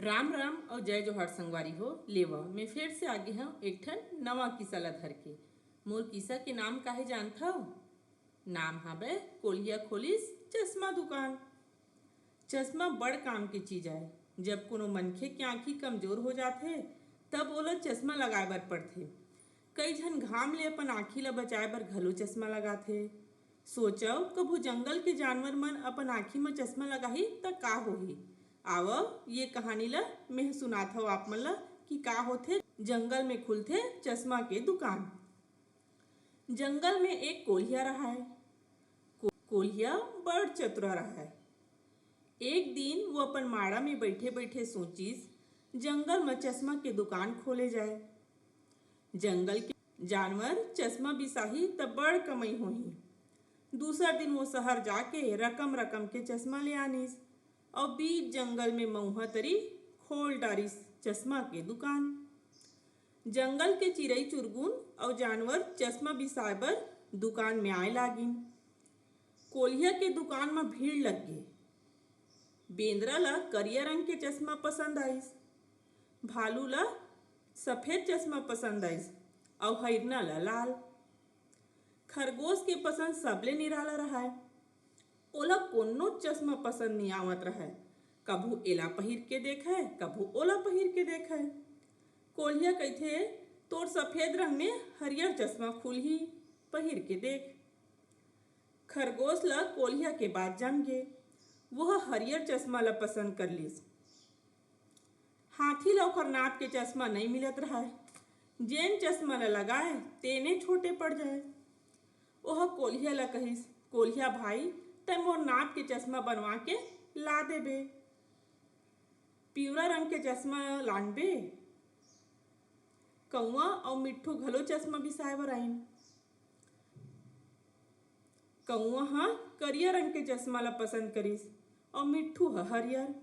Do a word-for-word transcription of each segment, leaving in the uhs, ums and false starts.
राम राम अउ जय जोहार संगवारी हो। लेवा, मैं फेर से आगे हंव एक ठन नवा किस्सा ला धर के। मोर किस्सा के नाम का हे जानथव? नाम हवय कोलिया खोलिस चश्मा दुकान। चश्मा बड़ काम के चीज आय। जब कोनो मनखे के आंखी कमजोर हो जाथे, तब ओला चश्मा लगाए बर पड़थे। कई झन घाम ले अपन आंखी ला बचाए बर घलो चश्मा लगाथे। सोचव, कभू जंगल के जानवर मन अपन आंखी म चश्मा लगाही, त का होही? आवव, ये कहानी ला मेंह सुनाथव आप मन ला कि का होथे। जंगल में खुलथे चश्मा के दुकान। जंगल में एक कोलिया रहय। को-, कोलिया बड़ चतुरा रहय। एक दिन वो अपन माड़ा में बइठे-बइठे सोचिस, जंगल म चश्मा के दुकान खोले जाय। जंगल के जानवर चश्मा बिसाही, त बड़ कमई होही। दूसर दिन वो सहर जाके रकम-रकम के चश्मा ले आनिस अउ बीच जंगल में मउहा तरी खोल डारिस चश्मा के दुकान। जंगल के चिरई चुरगुन अउ जानवर चश्मा बिसाए बर दुकान में आए लागिन। कोलिया के दुकान म भीड़ लग गे। बेंदरा ला करिया रंग के चश्मा पसंद आइस, भालू ला सफेद चश्मा पसंद आइस, अउ हरिना ला लाल। खरगोश के पसंद सबले निराला रहय। ओला कोनो चश्मा पसंद नइ आवत रहय। कभू एला पहिर के देखय, कभू ओला पहिर के देखय। कोलिया कहिथे, "तोर सफेद रंग में हरियर चश्मा खुलही, पहिर के देख।" खरगोश ला कोलिया के बात जम गे। वो ह हरियर चश्मा ला पसंद कर लिस। हाथी ला ओकर नाप के चश्मा नइ मिलत रहय। जेन चश्मा ला लगाय, तेने छोटे पड़ जाय। ओह कोलिया ला कहिस, "कोलिया भाई, तैं मोर नाप के चश्मा बनवा के ला देबे। पिवरा रंग के चश्मा लानबे।" कौआ अउ मिट्ठू घलो चश्मा बिसाए बर आइन। कौआ ह करिया रंग के चश्मा ला पसंद करिस अउ मिट्ठू ह हरियर।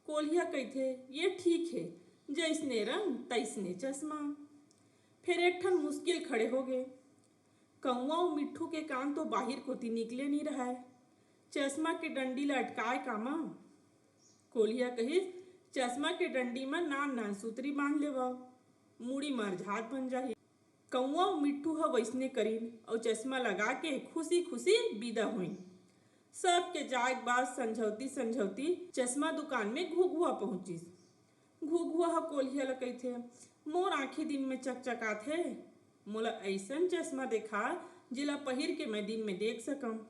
कोलिया कहिथे, "ये ठीक हे, जइसने रंग तइसने चश्मा।" फेर एक ठन मुश्किल खड़े होगे। कौआ अउ मिट्ठू के कान तो बाहिर कोती निकले नी रहय। चश्मा के डंडी ला अटकाय कामा? कोलिया कहिस, "चश्मा के डंडी म नान नान सुतरी बांध लेवव, मुड़ी म अरझात बन जाही।" कौआ अउ मिट्ठू ह वइसने करिन अउ चश्मा लगा के खुशी खुशी बिदा होइन। सबके जाए के बाद संझौती संझौती चश्मा दुकान में घुघुआ पहुंचिस। घुघुआ ह कोलिया ल कहिथे, "मोर आंखी दिन में चकचकात हे, मोला अइसन चश्मा देखा जेला पहिर के मैं दिन में देख सकंव।"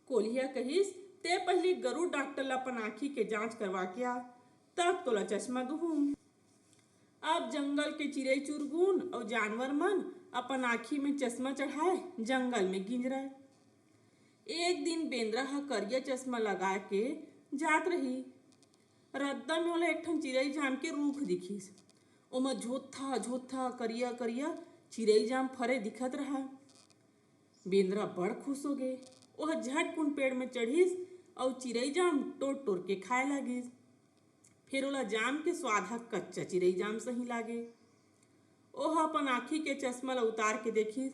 कोलिया कहिस, "ते पहिली गरुड़ डॉक्टर ल अपन आंखी के जांच करवा के आ, तब तोला चश्मा दुहूं।" अब जंगल के चिरई चुरगुन अउ जानवर मन अपन आंखी में चश्मा चढ़ाए जंगल में गिंजरय। एक दिन बेंदरा ह करिया चश्मा लगा के जात रही। रद्दा में ओला एक ठन चिरई जाम के रूख दिखिस। ओमा झोथा झोथा करिया करिया चिरई जाम फरे दिखत रहय। बेंदरा बड़ खुश हो गे। ओह झटकुन पेड़ में चढ़िस अउ चिरई जाम टोर टोर के खाए लागिस। फेर ओला जाम के स्वाद ह कच्चा चिरई जाम सही लागे। ओह अपन आँखी के चश्मा ल उतार के देखिस।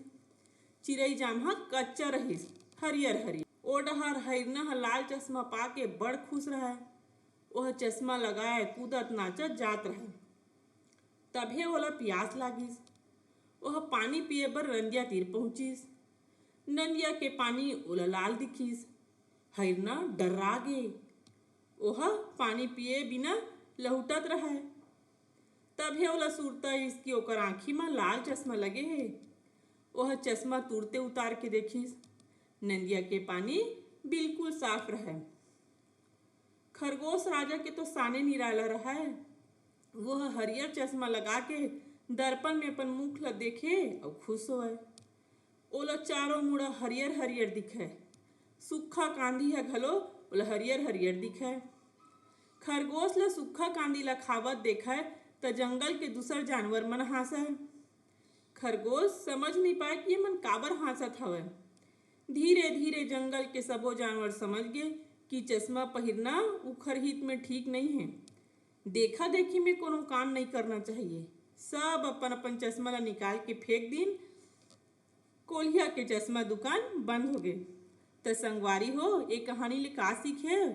चिरई जाम ह कच्चा रहिस, हरियर हरियर। ओ डहर हरिना ह लाल चश्मा पाके बड़ खुश रहय। ओह चश्मा लगाए कूदत नाचत जात रहय। तभे ओला पियास लागिस। ओह पानी पिए बर नंदिया तीर पहुंचिस। नंदिया के पानी ओला लाल दिखिस। हरिना डर्रा गे। ओह पानी पिए बिना लहुटत रहय। तभे ओला सुरता आइस कि ओकर आँखी म लाल चश्मा लगे हे। ओह चश्मा तुरते उतार के देखिस। नंदिया के पानी बिल्कुल साफ रहय। खरगोश राजा के तो साने निराला रहय। वो ह हरियर चश्मा लगा के दर्पण में अपन मुख ल देखे अउ खुश होवय। ओला चारों मुड़ा हरियर हरियर दिखय। सुक्खा कांदी ह घलो ओला हरियर हरियर दिखय। खरगोश ल सुक्खा कांदी ल खावत देखय त जंगल के दूसर जानवर मन हाँसय। खरगोश समझ नइ पाय कि ये मन काबर हाँसत हवय। धीरे धीरे जंगल के सबो जानवर समझ गे कि चश्मा पहिरना उखर हित में ठीक नइ हे। देखा देखी में कोनो काम नइ करना चाहिए। सब अपन अपन चश्मा ल निकाल के फेंक दिन। कोलिया के चश्मा दुकान बंद हो गे। त संगवारी हो, ए कहानी ले का सीखे?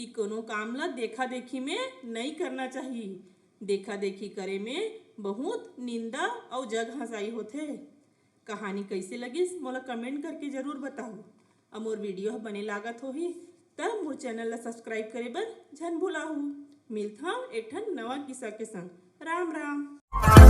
कि कोनो काम ल देखा-देखी में नइ करना चाही। देखा-देखी करे में बहुत निंदा अउ जग हंसाई होथे। कहानी कइसे लगिस, मोला comment करके जरूर बताहू। अउ मोर video ह बने लागत होही, त मोर channel ला subscribe करे बर झन भुलाहू। मिलथंव एक ठन नवा किस्सा के संग। राम राम।